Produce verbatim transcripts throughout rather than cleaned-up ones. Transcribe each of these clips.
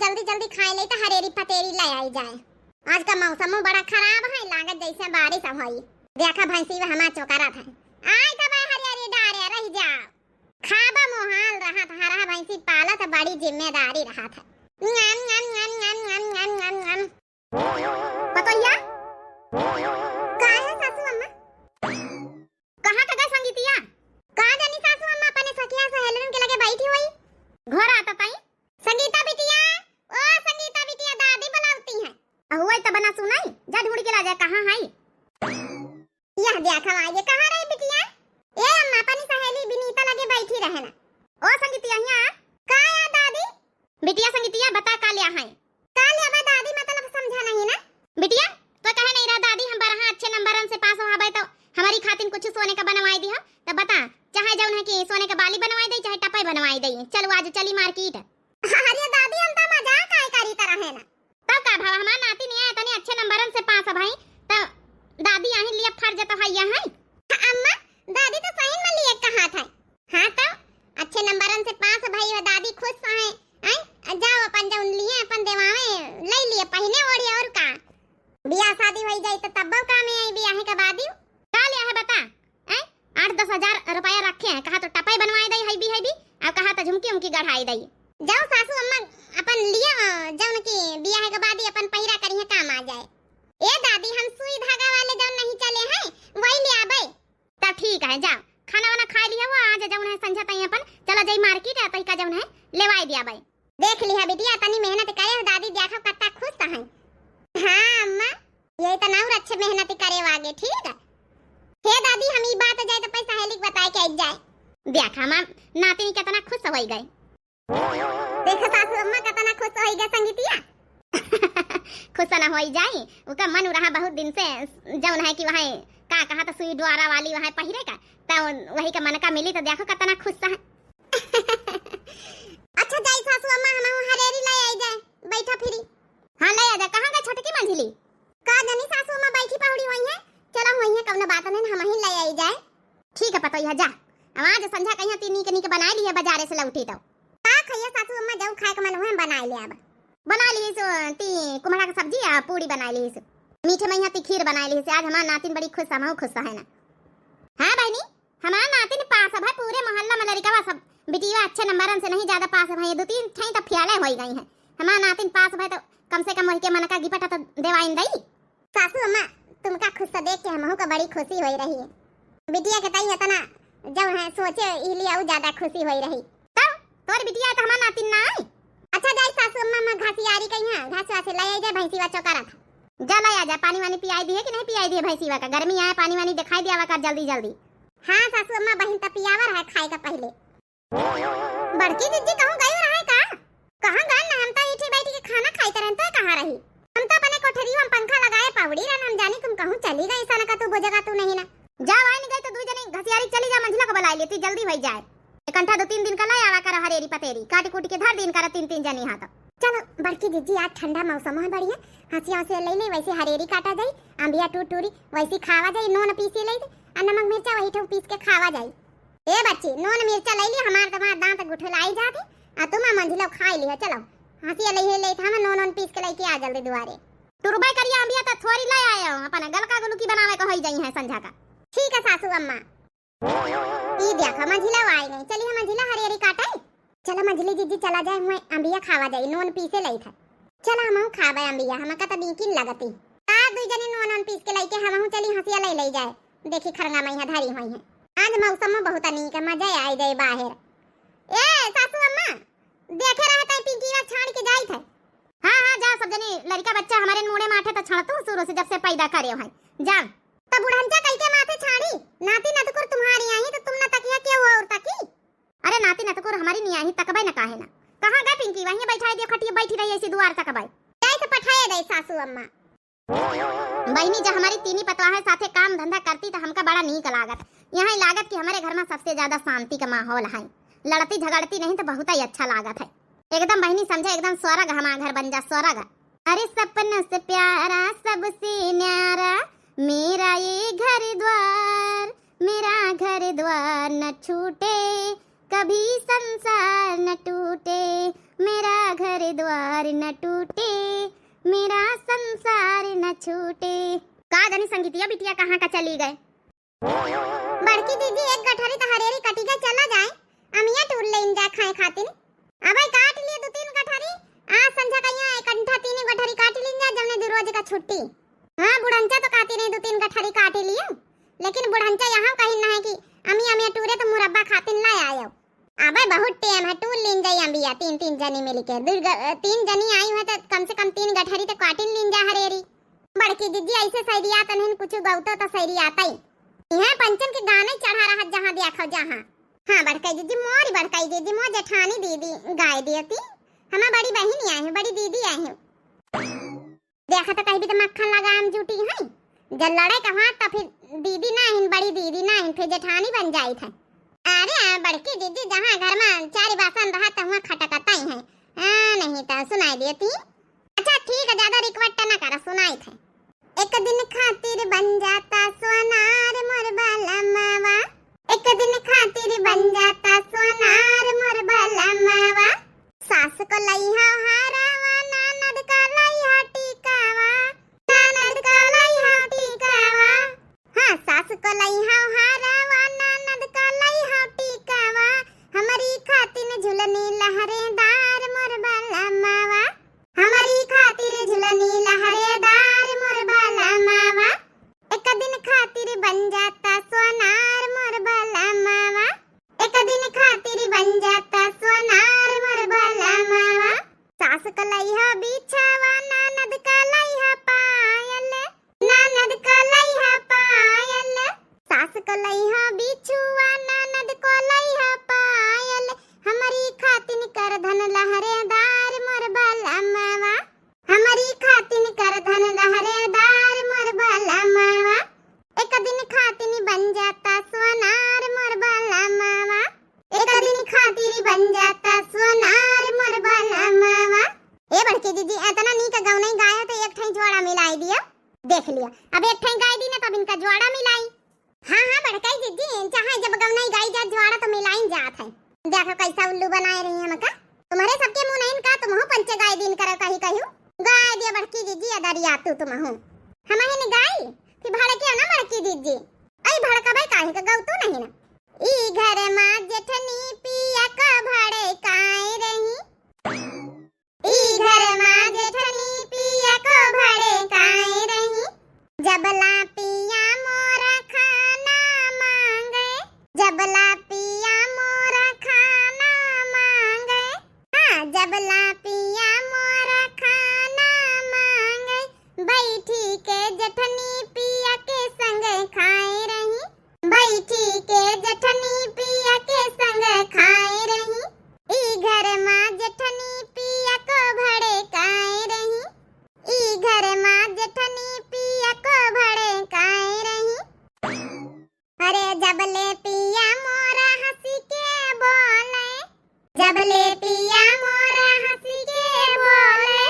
जल्दी जल्दी खाए ले तो हरेरी पतेरी ले आई जाए। आज का मौसमो बड़ा खराब है, लागत जैसे बारिश होई। देखा भैंसी हमार चोकरत है। आई तब हरियरी डारे रह जाओ। खाबा मोहाल रहत, हरहा भैंसी पालत बड़ी जिम्मेदारी रहत है। ञम, ञम, ञम, ञम। पतोहिया? का है सासू अम्मा? कहाँ का गए संगीतिया? का जानी सासू अम्मा अपने सखिया सहेलरन के लगे बैठी होई। घर आता ताई। संगीता बिटिया, ओ संगीता बिटिया, दादी बुलावती हैं। अहुआ तब ना सुनाई, जा ढूंढ के ला जाए, कहाँ है? यह देखा आइए, कहाँ रही बिटिया? ए अम्मा, अपनी सहेली विनीता लगे बैठी रहे ना। ओ संगीतिया, यहाँ आ। का या दादी? बिटिया संगीतिया, बता का लिया है? का लिया बा दादी, मतलब समझा नहीं ना। बिटिया, तो कहे नहीं रहा दादी, हम बारह अच्छे नंबरन से पास होबे तो हमारी खातिन कुछ सोने का बनवाई दिया। तो बता, चाहे जौन है कि सोने का बाली बनवाई दे, चाहे टपई बनवाई दे। चलो आज चली मार्केट। अरे दादी, हम तो मजाक आय करी तरह है ना। तब का भाव, हमार नातिन इतने अच्छे नंबरन से पास है भाई, तो दादी यहीं लिए फर्ज तो है, है। अम्मा, दादी तो सही में लिए कहा था। हाँ तो, अच्छे नंबरन से पास भई हो, दादी खुश है। हैं? जाओ अपन जौन लिए अपन देवावे, ले लिए पहिने ओढ़े और का। बियाह शादी होई जाई तो तब्बो काम आई बियाह के बाद ही। का लिया है बता? हैं? आठ दस हजार रुपया रखे हैं, कहा तो टपई बनवाए दई, हैबी हैबी, और कहा तो झुमकी उमकी गढ़ाई दई। जाओ सासू अम्मा, अपन लिए, अ, जौन की बियाह के बाद ही अपन पहिरा करिहे, काम आ जाए। ए दादी, हम सुई धागा वाले जौन नहीं चले हैं, वही ले आबे। त ठीक है, जा खाना वाना खा लिया वो, आज जौन है संझा ताई अपन चला जाई मार्केट, आ तई का जौन है लेवाई दिया बाई। देख लिहा बिटिया, तनी मेहनत करे हो दादी, देखो कत्ता खुश है। हाँ अम्मा, ये तो और अच्छे मेहनत करे वागे, ठीक है। हे दादी, हम ई बात जाए तो पैसा सहेली के बताए के आई जाए। देख हमार नातिन कितना खुश हो गए। देखो सासू अम्मा, कितना खुश हो गए संगीतिया। खुश ना होई जाई, उका मन रहा बहुत दिन से, जौन है कि वहाँ का कहा तो सुई डोरा वाली वहाँ पहिरे का, तो वही का मन का मिली तो देखो कितना खुश है। अच्छा जाई सासू अम्मा, हम हरेरी ले आई जाए, बैठा फिरी। हाँ ले आ जा, कहाँ गए छोटकी मंझली? का जानी सासू अम्मा बैठी पहुड़ी हुई है, चला हुई है, कौनो बात नहीं, हम ही ले आई जाए। ठीक है पतोहिया, जा। अब आज संझा कहिया ती नीक नीक बनाए लिहे बाजारे से लौटी तो। का खइया सासू अम्मा, जौन खाए के मन हुए हम बनाए ले आबा। बनाए लिहे सो ती कुम्हड़ा के सब्जी आ पूड़ी बनाए लिहे सो। मीठे में यहाँ ती खीर बनाए लिहे से। आज हमार नातिन बड़ी खुश, हमहू खुश है ना। हाँ बहनी, हमार नातिन पास है भाई, पूरे मोहल्ला में लड़िकवा सब बिटिया अच्छे नंबरन से नहीं ज्यादा पास है भाई, दो तीन ठाई तो फेले होई गई है। हमार नातिन पास भाई तो कम से कम वही के मन का गिफ्ट तो देवाइन दई। सासू अम्मा, तुमका खुश से देख के हमहू का बड़ी खुशी होई रही है। बिटिया के तई इतना जौन है सोचे, ई लिए और ज्यादा खुशी होई रही। तब तोर बिटिया तो हमार नातिन ना आई। अच्छा जाई सासू अम्मा, मैं घासियारी कही है, घास वास ले आई जाए, भैंसीवा चोकरत। जा ले आ जा, पानी वानी पियाई दिए कि नहीं पियाई दिए भैंसीवा का, गर्मी आए, पानी वानी दिखाई दिया कर जल्दी जल्दी। हाँ सासू अम्मा, बहिन त पियावर है खाए का पहले। बड़की जिज्जी कहूँ गई रहे का? कहाँ गन? हम तो इठी बैठी के खाना खाइत रहन, तो कहाँ रही? हम तो अपने कोठरी में पंखा लगाए पहुड़ी रहन, हम जानी तुम कहूँ चली गई, ऐसा ना का तू बुझेगा तू नहीं ना। जा वाइन गई तो दू जनी घसियारी चली जा, मंझला को बुलाई लेती, जल्दी होई जाए। एक कंठा दो तीन दिन का ले आवा कर हरेरी पतेरी, काट कूट के धर दिन कर तीन तीन जनी हाथ। चलो बड़की जिज्जी, आज ठंडा मौसम है बढ़िया, हंसिया हंसिया ले ले, वैसे हरेरी काटा जाई, अम्बिया टूर टूरी वैसे खावा जाई, नून पीसी ले आ नमक मिर्चा वही ठो पीस के खावा जाई। ए बच्ची, नून मिर्चा ले लिया, हमार तुम्हार दांत गुठलाई जात है, आ तुम मंझलो खाई लिया। चलो, हंसी ले ले, हम नून नून पीस के लेके आ जल्दी दुआरे। तुरबे करिया अम्बिया त थोरी ले आया हूँ, अपन गलका गुलकी बनावे को होई जाई है संझा का। ठीक है सासू अम्मा। ई देखो मंझिला आई नहीं, चली हम मंझिला हरियरी काटे। चलो मंझली जीजी चला जाए, हुए अम्बिया खावा जाई, नून पीसे लई था। चलो हमहू खाबे अम्बिया, हमका त नीकिन लगती। आ दुई जनी नून नून पीस के लेके हमहू चली हंसिया ले ले जाए। देखी खरंगा मैया धरी हुई है। आज मौसम में बहुत नीक है, मजा आई जाए बाहर। ए सासू अम्मा, देखे रहे तई पिंकीवा छाड़ के जाई थे। हाँ हाँ जा सब जनी, लड़का बच्चा हमारे मूड़े माथे तो छाड़ तू शुरू से जब से पैदा करे हैं। जा। तब बुढ़ंचा कई के माथे छाड़ी, नाती नतकुर तुम्हारी आई तो तुम न तकिया के हो और तकी। अरे नाती नतकुर हमारी नहीं आई तकबे न काहे ना। कहाँ गए पिंकी? वहीं बैठा है, दियो खटिया बैठी रही ऐसी दुआर तकबे। जाए तो पठाए दे सासू अम्मा। बहिनी, जब हमारी तीनी पतवाह साथे काम धंधा करती त हमका बड़ा नीक लागत। यहाँ लागत कि हमारे घर में सबसे ज्यादा शांति का माहौल है, लड़ती झगड़ती नहीं तो बहुत ही अच्छा लागत है। एकदम बहिनी समझे, एकदम स्वर्ग हमारा घर बन जा, स्वर्ग। अरे सपनों से प्यारा, सबसे न्यारा, मेरा ये घर द्वार, मेरा घर द्वार न छूटे, कभी संसार न टूटे। मेरा घर द्वार न टूटे, मेरा संसार न छूटे। का जानी संगीतिया बिटिया कहाँ का चली गए। बड़की दीदी, एक गठरी त हरेरी कटी के चला जाए, अमिया टूर लेन जा खाए खातिर। अबे काट लिए दो तीन गठरी, आज संझा का यहाँ एक अंठा तीन गठरी काट लीन जा, जौने दू रोज का छुट्टी। हाँ, बुढ़ंचा तो कहती नहीं दो तीन गठरी काट लियो, लेकिन बुढ़ंचा यहाँ कहीं ना है कि अमी अमिया टूरे तो मुरब्बा खातिर ला आयो। अबे बहुत टेम है, टूर लीन जाई अम्बिया, तीन तीन जनी मिल के। दू ग-, तीन जनी आई है तो कम से कम तीन गठरी तो काटिन लीन जा हरेरी। बड़की जिज्जी ऐसे सैरिया तनहिन कुछ गौतो तो सैरिया तई। इहे पंचन के गाना ही चढ़ा रहत जहाँ देखो जहाँ। हाँ बड़काई जिज्जी, मोरी बड़काई जिज्जी, मोर जेठानी दीदी गाय दियती। हमार बड़ी बहिन आई है, बड़ी दीदी आई है। देखा तो कहीं भी तो मक्खन लगाम जूटी है। जब लड़े का हुआ तो फिर दीदी ना हिन, बड़ी दीदी ना हिन, फिर जेठानी बन जाई थे। अरे बड़की दीदी, जहाँ घर में चारी बासन रहा तो हुआ खटकता ही है। हाँ, नहीं तो सुनाई देती। अच्छा ठीक है, ज्यादा request ना करा, सुनाई थे। एक दिन खातिर बन जाता सोनार मोर बलमवा, एक दिन खातिर बन जाता सोनार मोर बलमवा। सास को लइहा हारावा, ननद का लइहा टीकावा, ननद का लइहा टीकावा। हाँ, सास को लइहा हारावा, ननद का लइहा टीकावा। हमरी खातिन झुलनी लहरेदार मोर बलमवा, हमरी खातिर झुलनी लहरेदार मोर बलमवा। एक दिन खातिर बन जाता सोनार मोर बलमवा, एक दिन खातिर बन जाता सोनार मोर बलमवा। सास क लइहा बिछावा, ननद क लइहा पायल, ननद क लइहा पायल। सास क लइहा बिछुआ, ननद क लइहा पायल। हमरी खातिन करधन लहरेदार मोर बलमवा, हमरी खातिन करधन लहरेदार मोर बलमवा। एक दिन खातिन बन जाता सोनार मोर बलमवा, एक दिन खातिर बन जाता सोनार मोर बलमवा। ए बड़की दीदी, एतना नीक गौनई गायो तो एक ठई जोड़ा मिलाई दियो। देख लिया, अब एक ठई गाई दी ना, तब इनका जोड़ा मिलाई। हाँ, हाँ, बड़काई दीदी, चाहे जब गौनई गाई जा, जोड़ा तो मिलाई जात है। देखो कैसा उल्लू बनाए रही हमका। तुम्हरे सबके मुँह नहीं का, तुमहू पंचे गाई दीन करो कही कहू। गाई दिया बड़की दीदी, अदरिया तू तुमहू। हमहिन गाई, फिर भड़के ना बड़की दीदी। अई भड़कबै काहे का, गौ तू नहीं ना। ई घर मा जेठनी पिया का भड़काए रही। ई घर मा जेठनी पिया का भड़काए रही। जबला पिया मोरा खाना मांगे, जबला पिया मोरा खाना मांगे। हाँ, जबला पिया मोरा खाना मांगे, बैठी के जेठनी पिया के संग खाए रही। बैठी के जेठनी पिया के संग खाए रही। ई घर मा जेठनी पिया को भड़काए रही। ई घर मा जेठनी पिया को भड़काए रही। अरे जबले पिया मोरा हँसी के बोले, जबले पिया मोरा हँसी के बोले।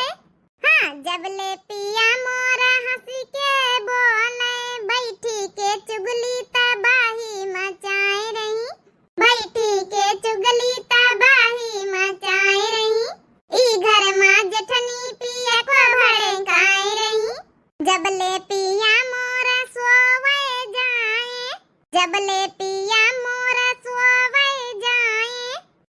हाँ, जबले पिया मोरा हँसी के बोले, बैठी के चुगली तबाही मचाए रही, बैठी के चुगली तबाही मचाए रही। ई घर मा जेठनी पिया को भड़काए रही। जबले पिया मोरा सोवे जाए, जबले पिया मोरा सोवे जाए,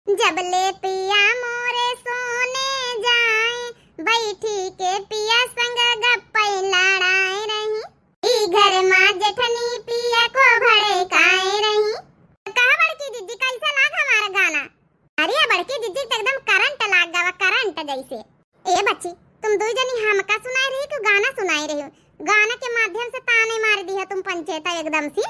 जबले पिया मोरे सोने जाए, बैठी के पिया संग गप्पै लड़ाए रही। ई घर मा जेठनी पिया को भड़काए रही। कहा बड़की दीदी, कैसा लाग हमारा गाना? अरे बड़की दीदी तो एकदम करंट लाग गवा, करंट जैसे। ए बच्ची, तुम दुई जनी हमका सुनाए रही कि गाना सुनाए रही? गाना के माध्यम से ताने मार दी है तुम पंचे त एकदम से।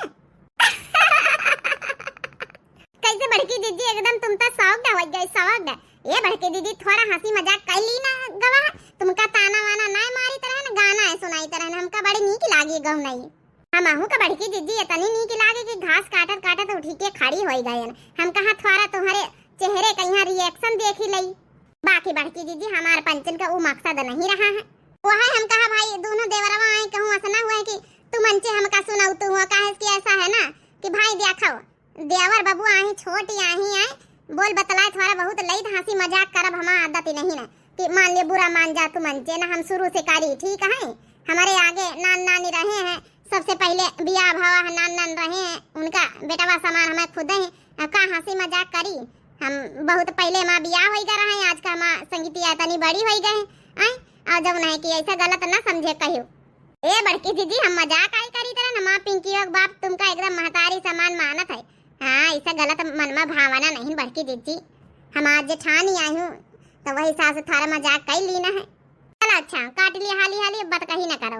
कैसे बड़की दीदी, एकदम तुम त सौग हो गए, सौग। ए बड़की दीदी, थोड़ा हँसी मजाक कर ली ना गवा, तुमका ताना वाना ना मारी तरह ना, गाना है सुनाई तरह ना, हमका बड़ी नीक लागी गौनई। हमहू का बड़की दीदी इतनी नीक लागे कि घास काटत काटत उठी के खड़ी होई गयन। हम कहा थोड़ा तुम्हारे चेहरे का यहाँ reaction देखी लई। बाकी बड़की दीदी हमार पंचन का ऊ मकसद नहीं रहा है। वह हम कहा भाई दोनों देवरवा आए कहूँ ऐसा ना हुआ है कि तू मंचे हमका सुनाऊ तू हुआ, काहे कि ऐसा है ना कि भाई देखो देवर बबुआ आही छोटी आही आए बोल बतलाए थोड़ा बहुत लइत, हँसी मजाक करब हमार आदत ही नहीं ना कि मान ले बुरा मान जा तू मन जे ना, हम शुरू से करी, ठीक है? हमारे आगे नान नानी रहे हैं, सबसे पहिले बियाह भवा है, नान नान रहे हैं, उनका बेटवा समान हमें खुद है। अब का हँसी मजाक करी? हम बहुत पहिले माँ बियाह होई गए रहे, आज का माँ संगीतिया तनी बड़ी होई गए हैं, आय? और जब नहीं कि ऐसा गलत ना समझे कहियो। ए बड़की दीदी, हम मजाक आई करी तरह ना, माँ पिंकी और बाप तुमका एकदम महतारी समान मानत है। हाँ, ऐसा गलत मन में भावना नहीं बड़की दीदी, हम आज जे ठानी आई हूँ, तो वही हिसाब से थारा मजाक कर ली ना है। चलो अच्छा, काट लिया हाली हाली, अब बात कहीं ना करो।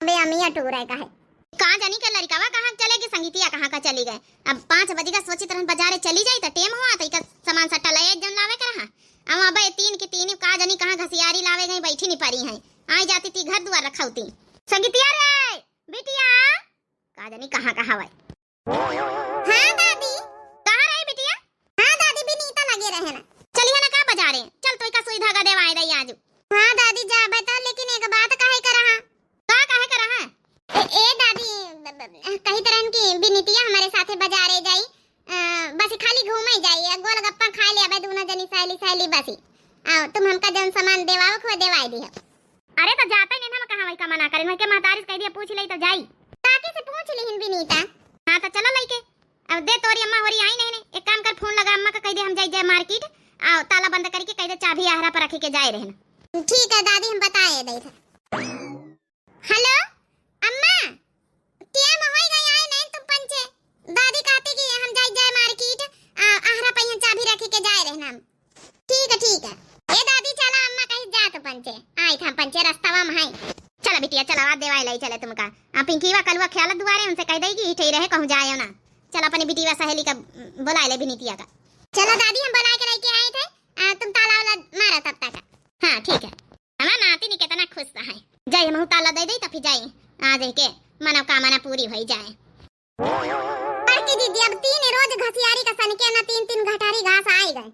अबे अमिया टूरे का है। का जानी के लड़िकावा कहाँ चले गए, संगीतिया कहाँ का चली गए। अब पाँच बजे का सोचित रहन बाजारे चली जाई, तो टेम हुआ, तो इका सामान सट्टा ले जन लावे के रहा। अब अबे तीन की तीन का जानी कहाँ घसियारी लावे गई, बैठी नहीं पड़ी है। आई जाती ती घर दुआर रखौती। संगीतिया रे, बिटिया, का जानी कहाँ कहाँ वै। हाँ दादी। कहाँ रही बिटिया? हाँ दादी, बिनीता लगे रहे ना। चलिए ना का बाजारे, चल तो इका सुई धागा देवाए दई आजू। हाँ दादी, जाबे तो, लेकिन एक बात कहे के रहा। का कहे के रहा? ए, ए दादी, ब-, ब-, कही तरहन की बिनीतिया हमारे साथे बाजारे जाई, अ, बस खाली घूमे जाई, या गोलगप्पा खा ले अबे दोनों जनी सहेली सहेली बसी। आओ, तुम हमका जन सामान देवाओ खो देवाए दियो। अरे तो जाता ही नहीं हम कहाँ वही का मना करें, वही के महतारी से कह दिया पूछ ले तो जाई। काकी से पूछ लिहिन बिनीता। हाँ तो चलो लइके। अब दे तोरी अम्मा होरी आई नहीं ने, एक काम कर फोन लगा अम्मा का कह दे हम जाई जाए मार्केट, आओ ताला बंद करके कह दे चाबी आहरा पर रखे के जाए रहना। ठीक है दादी, हम बताए दे थे। हेलो अम्मा, टेम होई गई, आए नहीं तुम पंचे। दादी कहती कि हम जाई जाए मार्केट, आ, आहरा पे यहाँ चाबी रखे के जाए रहना हम। ठीक है, ठीक है। ए दादी, चला अम्मा कहीं जात पंचे। आई था पंचे, रस्तवा में है। चला बिटिया, चला, आज देवाई लाई चले तुमका। आ, पिंकीवा कलुआ ख्याल दुआरे, उनसे कह देगी, इठे रहे, कहूँ जाए ना। चला अपनी बिटिया सहेली का, उम, बुलाए ले बिनीतिया का। चलो दादी, हम बुला के लेके आए थे, आ, तुम ताला वाला मारो तब तक। हाँ, ठीक है। हमार नाती नी कितना खुश है। जाई, हमहू ताला दे दे, तब फिर जाई। आ जाई के मनोकामना पूरी होई जाए। बड़की दीदी, अब तीन रोज घसियारी का सनके ना तीन तीन गठारी घास आए गए।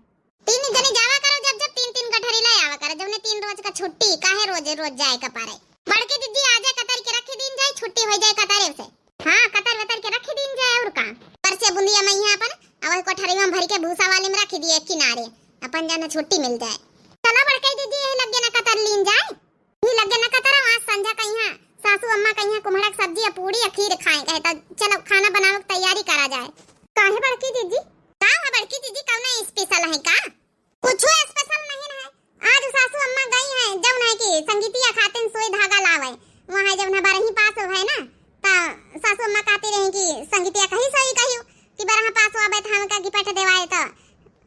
तीन जने जावा करो, जब जब तीन तीन गठारी ले आवा करो, जौने तीन रोज का छुट्टी, काहे रोज रोज जाए का पारे। बड़की दीदी, आजे कतर के रख दीन जाए, छुट्टी हो जाए कतरे से। हाँ, कतर वतर के रख दीन जाए और का। परसे बुंदिया में यहाँ अपन, अब वही कोठरी में भर के भूसा वाले में रख दिए एक किनारे, अपन जाना छुट्टी मिल जाए। चलो बड़की दीदी, यही लगे ना कतर लीन जाए। ही लगे न कतरा, आज संझा कइहाँ सासू अम्मा कइहाँ कुम्हड़ा के सब्जी या पूड़ी या खीर खाए कहे, त चलो खाना बनावे के तैयारी करा जाए। काहे बड़की दीदी? का है बड़की दीदी, कौनो स्पेशल है का? कुछो स्पेशल नहीं है। आज सासू अम्मा गई हैं, जौन है कि संगीतिया खातिन सुई धागा लावे। वहाँ जौन है बरही पास है ना, त सासू अम्मा कहती रही कि संगीतिया कहीं सोई कहियो कि बरहा पास आवे त हमका गिफ्ट देवाए, त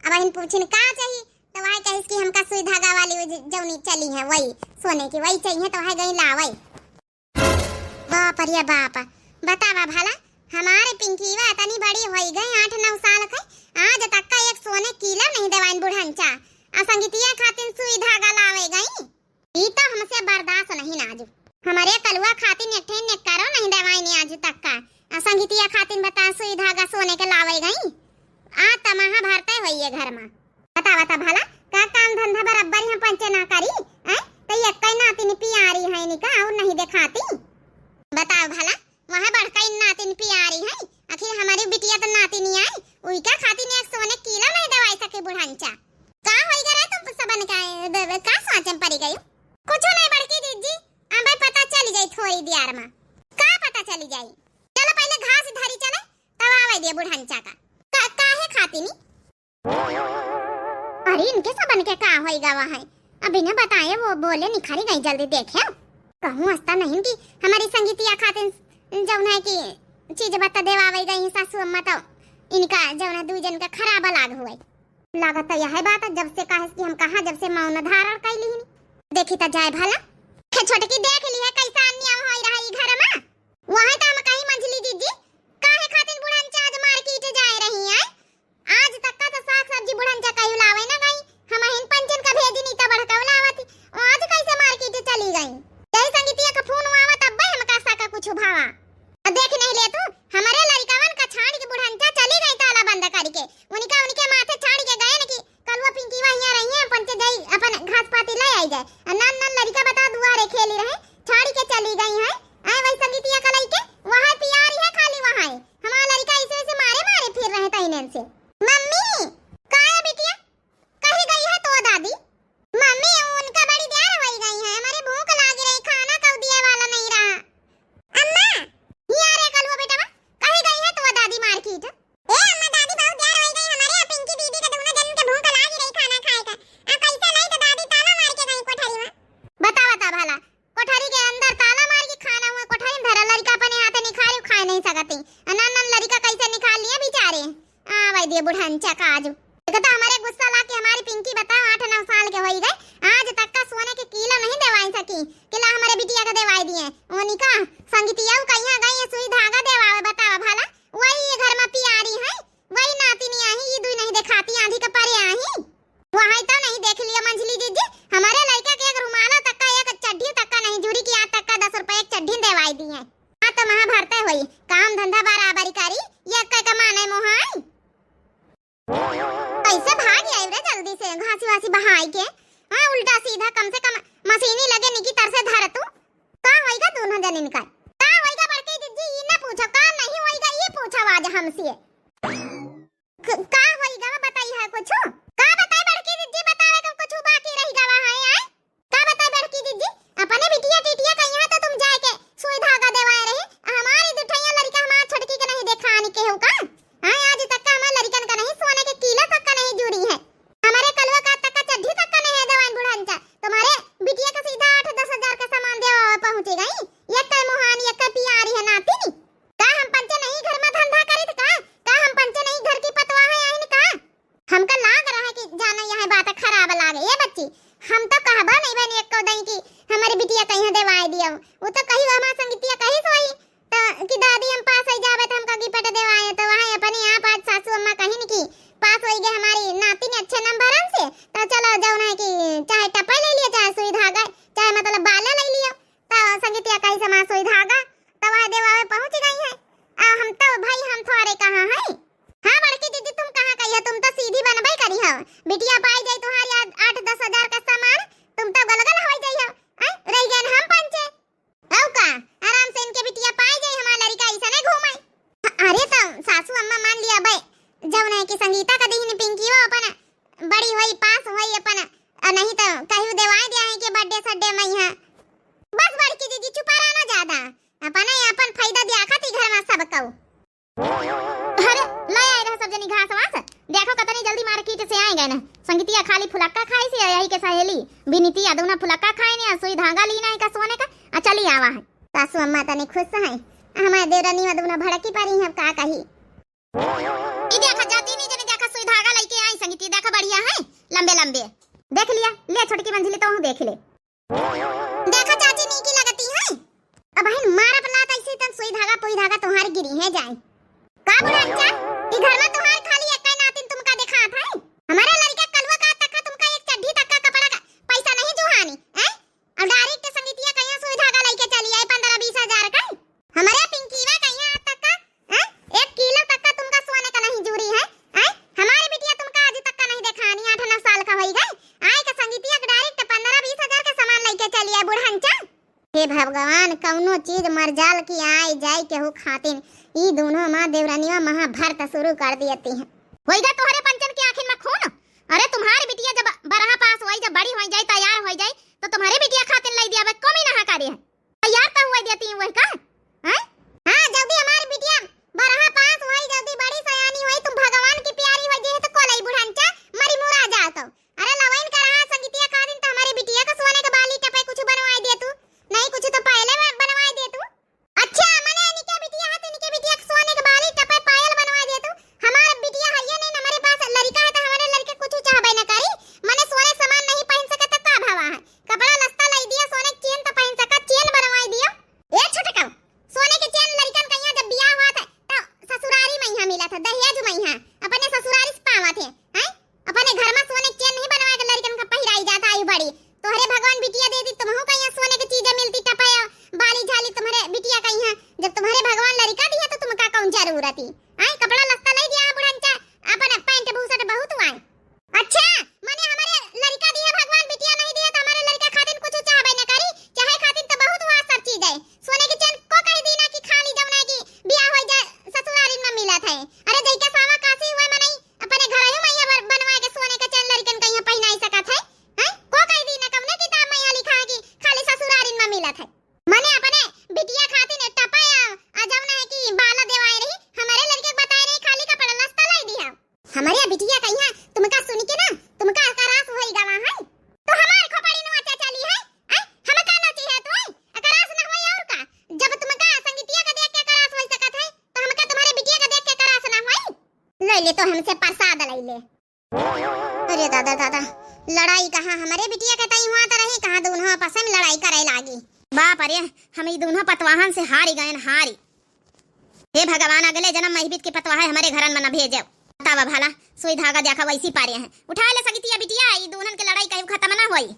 अब इन पूछिन का चाहिए, तो वह कहिस कि हमका सुई धागा वाली वो ज-, जौनी चली है, वही सोने की, वही चाहिए, तो वह गई लावे। बाप रे बाप, बतावा भला, हमारे पिंकीवा इतनी बड़ी होई गई, आठ नौ साल के, आज तक का एक सोने कीला नहीं देवाइन बुढ़ंचा, आ संगीतिया खातिर सुई धागा लावे गई। ई तो हमसे बर्दाश्त नहीं ना आजू। हमारे कलुआ खातिर एक ठे नेकरो नहीं देवाइन आजू तक का, आ संगीतिया खातिर बता सुई धागा सोने के लावे गई। आ तमाहा भरते होइए घर में। बतावा त भला, का काम धंधा बराबर हम पंचे ना करी, हैं? त ये कई नातिन पियारी है निका और नहीं देखाती। बताओ भला, वह बड़का इन नातिन पियारी है, आखिर हमारी बिटिया तो नातिन ही आई, उइका खातिन एक सोने कीला नहीं दवाई सके बुढ़ंचा। का होई गए तुम सबन का, ब-, ब-, का सोचे में पड़ी गई? कुछ नहीं बड़की दीदी, अबे पता चली जाई थोड़ी देर में। का पता चली जाई? चलो पहले घास धरी चले, तब आवे दे बुढ़ंचा का। का, काहे खातिनी? अरे, इनके सबन के का होई गवा है? अब इन्हें बताए, वो बोले निखरी गई, जल्दी देखे। कहूँ हंसता नहीं कि हमारी संगीतिया खातिर जौन है कि चीज बता देवावे गई सासू अम्मा, तो इनका जौन है दू जन का खराब लाग हुए। लागत तो यह बात, जब से कहे कि हम कहाँ, जब से मौन धारण कैली ही। देखी तो जाए भला। हे छोटकी, देख ली है कैसा अन्याय होई रहा ई घर में। वहाँ तो हम कहीं मंझली दीदी, काहे खातिर बुढ़न चाँद मार के इटे जाए रही है? आज तक का तो साग सब्जी बुढ़न चा कहीं लावे ना गई, हम हिन पंचन का भेजी नहीं तो बढ़कव लावत ही। आज कैसे मार्केट चली गई? यही संगीतिया का फोन आवा तब भाई हमका सा का कुछ भावा। अब देख नहीं ले तू, हमारे लड़िकावन का छाड़ के बुढ़न चा चली गई ताला बंद करके। उनका उनके माथे छाड़ के गए न कि कलुआ पिंकीवा हियाँ रही है, पंचे जाई अपन घास पाती ले आई जाए। आ नन नन लड़िका बता दुआरे खेली रहे, छाड़ के चली गई है। आए वही संगीतिया का लइके वहाँ पियारी है खाली वहाँ है। हमारा लड़िका ऐसे वैसे मारे मारे फिर रहे तैनन से। मम्मी, का काजू। एक तो हमरे गुस्सा लाग के हमारी पिंकी बताओ आठ नौ साल के होई गए, आज तक का सोने के किलो नहीं देवाई सकी कि ला हमरे बिटिया के देवाई दिए। ओनिका संगीतिया कहिया गई है सुई धागा देवावे बतावा भला, वही ये घर में पियारी है, वही नातिनी आही, ई दुई नहीं देखाती आंधी के परे आही। वही तो नहीं देख लियो मंझली जीजी, हमारे लड़का के एक रुमालो तक का, एक चड्ढी तक का नहीं जुड़ी कि आज तक का दस रुपए एक चड्ढी देवाई दिए। हाँ तो महाभारत होई, काम धंधा बराबरी करी, ये कह के माने मोहाई। कैसे भाग आई रे जल्दी से घासी वासी बहाई के। हाँ, उल्टा सीधा कम से कम मशीनी लगे निकी तर से धर तू। का होइगा दोनों जनिन का? का होइगा बड़की दीदी, ई ना पूछो, का नहीं होइगा, ई पूछो आज हमसे। क-, का होइगा बताई है कुछ? का बताई बड़की दीदी, बतावे का कुछ बाकी रही गवा है, आय? का बताई बड़की दीदी, अपने बिटिया टिटिया कहिया तो तुम जाए के सुई धागा देवाए रही, हमारी दुठैया लड़का हमार छोटकी के नहीं देखानी के हो का? हाँ, आज तक का हमार लड़कन का नहीं, सोने के किलो तक का नहीं जुड़ी है। हमारे कलुआ का तक का चड्ढी तक का नहीं है देवान बुढ़ंचा। तुम्हारे बिटिया का सीधा आठ दस हजार का सामान देवा पहुँची गई। एक का मोहानी, एक का पियारी है नातिनी। का हम पंचे नहीं घर में धंधा करी थे का? का हम पंचे नहीं घर की पतवा है आइन का? हमका लाग रहा है कि जाना यह बात खराब लागे। ये बच्ची, हम तो कहबा नहीं बनी एको दई कि हमारी बिटिया कहीं देवाए दियो। वो तो कही हमार संगीतिया कही सोई तो कि दादी हम पास हो जावे तो हमका गिफ्ट देवाए। तो वहाँ अपने आप आज सासू अम्मा कहिन कि पास होई गए हमारी नातिन अच्छे नंबरन से, तो चलो जौन है कि चाहे टपे ले लियो, चाहे सुई धागा, चाहे मतलब बाला ले लियो। तो संगीतिया कही समा सुई धागा, तो वह देवावे पहुँच गई है। आ हम तो भाई हम थोड़े कहाँ है। हाँ बड़की दीदी, तुम कहाँ कही हो, तुम तो सीधी बनबे करी हो। बिटिया पाई जाई तुम्हारी आठ दस हजार का सामान, तुम तो गलगल हो जाई हो। आय, रह गए हम पंचे। औ का, आराम से इनके बिटिया पाई जाई, हमार लड़का ऐसा नहीं घूमे। अरे तो सासू अम्मा मान लिया बे, जौन है कि संगीता का दीन पिंकी हो अपन बड़ी होई, पास होई अपन, अ, नहीं तो कहू देवाई दिया है कि बर्थडे सड्डे में यहाँ। बस बड़की दीदी चुपा रहना ज्यादा, अपने अपन फायदा दिया खाती घर में सब कऊ। अरे, ले आए रहे सब जनी घास वास। देखो कतनी जल्दी मार्केट से आए गए ना। संगीतिया खाली फुलक्का खाई से यही के सहेली। बिनितिया दुना फुलक्का खाए ने, आ सुई धागा ली ना का सोने का, आ चली आवा है। सासू अम्मा तनी खुश है। हमारे देवरानी में दुना भड़की पड़ी है, अब का कही। ई देखा जाती नहीं जने देखा सुई धागा लेके आई संगीतिया, देखा बढ़िया है, लंबे लंबे। देख लिया, ले छोटकी मंझली तो हूँ देख ले। देखा चाची नीकी लगती है। अब बहन मारब लात ऐसे तन सुई धागा पुई धागा तुम्हारे गिरी है जाए। का बुढ़ा अच्छा? ई घर में तुम्हारे खाली एक नातिन तुमका देखात है। हमारे लड़का कलुआ का तक का तुमका एक चड्ढी तक का कपड़ा का पैसा नहीं जुहानी, हैं? अब डायरेक्ट संगीतिया कहिया सुई धागा लेके चली आई पन्द्रह बीस हजार का। हमारे पिंकीवा कहिया तक का हैं? एक किलो तक का तुमका सोने का नहीं जूरी है, हैं? हमारी बिटिया तुमका आज तक का नहीं देखानी, आठ नौ साल का होई गए। आए के संगीतिया के डायरेक्ट पन्द्रह बीस हजार के सामान लेके चली आए बुढ़ंचा। हे भगवान, कौनो चीज मर जाल की आए जाए केहू खातिन, ई दोनों माँ देवरानिया महाभारत शुरू कर दियती हैं। होई गए तोहरे पंचन की आँखिन में खून। अरे तुम्हारी बिटिया जब बरहा पास होई, जब बड़ी होई जाए, तैयार होई जाए, तो तुम्हारे बिटिया खातिन लाई दिया, अब कमी ना करे है। तैयार तो हुआ देती हुए का? हैं? हाँ, जल्दी हमारी बिटिया बरहा पास होई, जल्दी बड़ी सयानी होई, तुम भगवान की प्यारी होई जे है तो कोलई बुढ़ंचा मरी मुरा जाओ तो। अरे लवइन का रहा संगीतिया का दिन तो हमारी बिटिया का सोने के बाली टपे कुछ बनवाई दे तू। नहीं कुछ तो पहले बन-, बनवाई दे तू। अच्छा, मने इनके बिटिया है तो इनके बिटिया के सोने के बाली टपे पायल बनवाई दे तू। हमार बिटिया है ये नहीं, हमारे पास लड़का है तो हमारे लड़के कुछ चाहबे न करी। मने सोने सामान नहीं पहन सके तो का भावा है? कपड़ा लत्ता लाई दिया, सोने के चेन तो पहन सका, चेन बनवाई दियो। ए छोटका, सोने के चेन लड़कन का यहाँ जब बियाह हुआ था, तो ससुरारी में यहाँ मिला था, दहेज में यहाँ, अपने ससुरारी से पावा थे, हैं? अपने घर में सोने के चेन नहीं बनवा के लड़कन का पहिराई जाता, आयु बड़ी। तोहरे भगवान बिटिया दे दी, तुमहू का यहाँ सोने की चीजें मिलती, टपया, बाली झाली तुम्हारे बिटिया का यहाँ। जब तुम्हारे भगवान लड़का दिया तो तुमका कौन जरूरत ही? हैं? कपड़ा लत्ता ले दिया है बुढ़ंचा, अपन पैंट बुशर्ट बहुत हुआ है। अच्छा, माने हमारे लड़का दिया भगवान, बिटिया नहीं दिया, तो हमारे लड़का खातिर कुछ चाहबे न करी, चाहे खातिर तो बहुत हुआ सब चीज है। सोने की चेन को कही दी ना कि खाली जमुना की बियाह हो जाए, ससुरारी में मिला था। अरे जैका सावा काशी हुए मनई, अपने घर में यहाँ बर-, बनवा के सोने के चेन लड़कन का यहाँ पहनाई सकत है, हैं? को कही दी ना, कौने किताब में यहाँ लिखा है कि खाली ससुरारी में मिला था? मने अपने बिटिया खातिर टपा आ, आ जमुना है कि बाला देवाए रही, हमारे लड़के के बताए रही, खाली कपड़ा लत्ता लाई दिया। हमारे बिटिया कहिया तुमका सुन के ना, तुमका करास होई गवा है। तो हमार खोपड़ी नु अच्छा चली है, हैं? हम का नची है तू? करास ना होई और का? जब तुमका संगीतिया का देख के करास होई सकत है, तो हमका तुम्हारे बिटिया का देख के करास ना होई? ले ले तो हमसे प्रसाद ले। ले। अरे दादा, दादा, लड़ाई कहाँ हमरे बिटिया के तई हुआ त रही, कहाँ दुनों आपस में लड़ाई करे लागी। बाप रे, हम ई दुनों पतवाहन से हारी गयन, हारी। हे भगवान, अगले जन्म में ई बीत के पतवाह हमरे घरन में न भेजो। बतावा भला, सुई धागा देखा वैसी पारे हैं। उठा ले सगितिया बिटिया, ई दुनन के लड़ाई कहीं खत्म ना होई।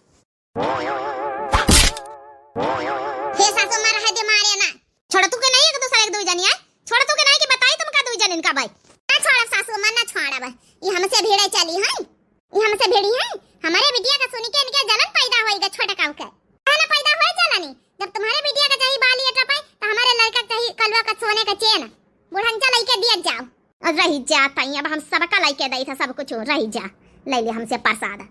हे सासू माँ, रहे दे, मारे ना। छोड़ तू के नहीं एक दूसरे एक दुई जनी है। छोड़ तू के नहीं कि बताई तुमका दुई जनिन का भाई। ना छोड़ब सासू माँ, ना छोड़ब। ई हमसे भिड़े चली हैं, ई हमसे भिड़ी हैं। हमरे बिटिया का सुनी के इनके जलन पैदा होई गा छोटका के। ना पैदा होई जलनी। जब तुम्हरे बिटिया का चाही बाली अटा पाई तो हमरे लड़का का चाही कलवा का सोने का चेन। बुढ़न चल लइके दिया जाओ। और रही जा तई, अब हम सबका लइके दई था सब कुछ, रही जा। ले ले हमसे प्रसाद।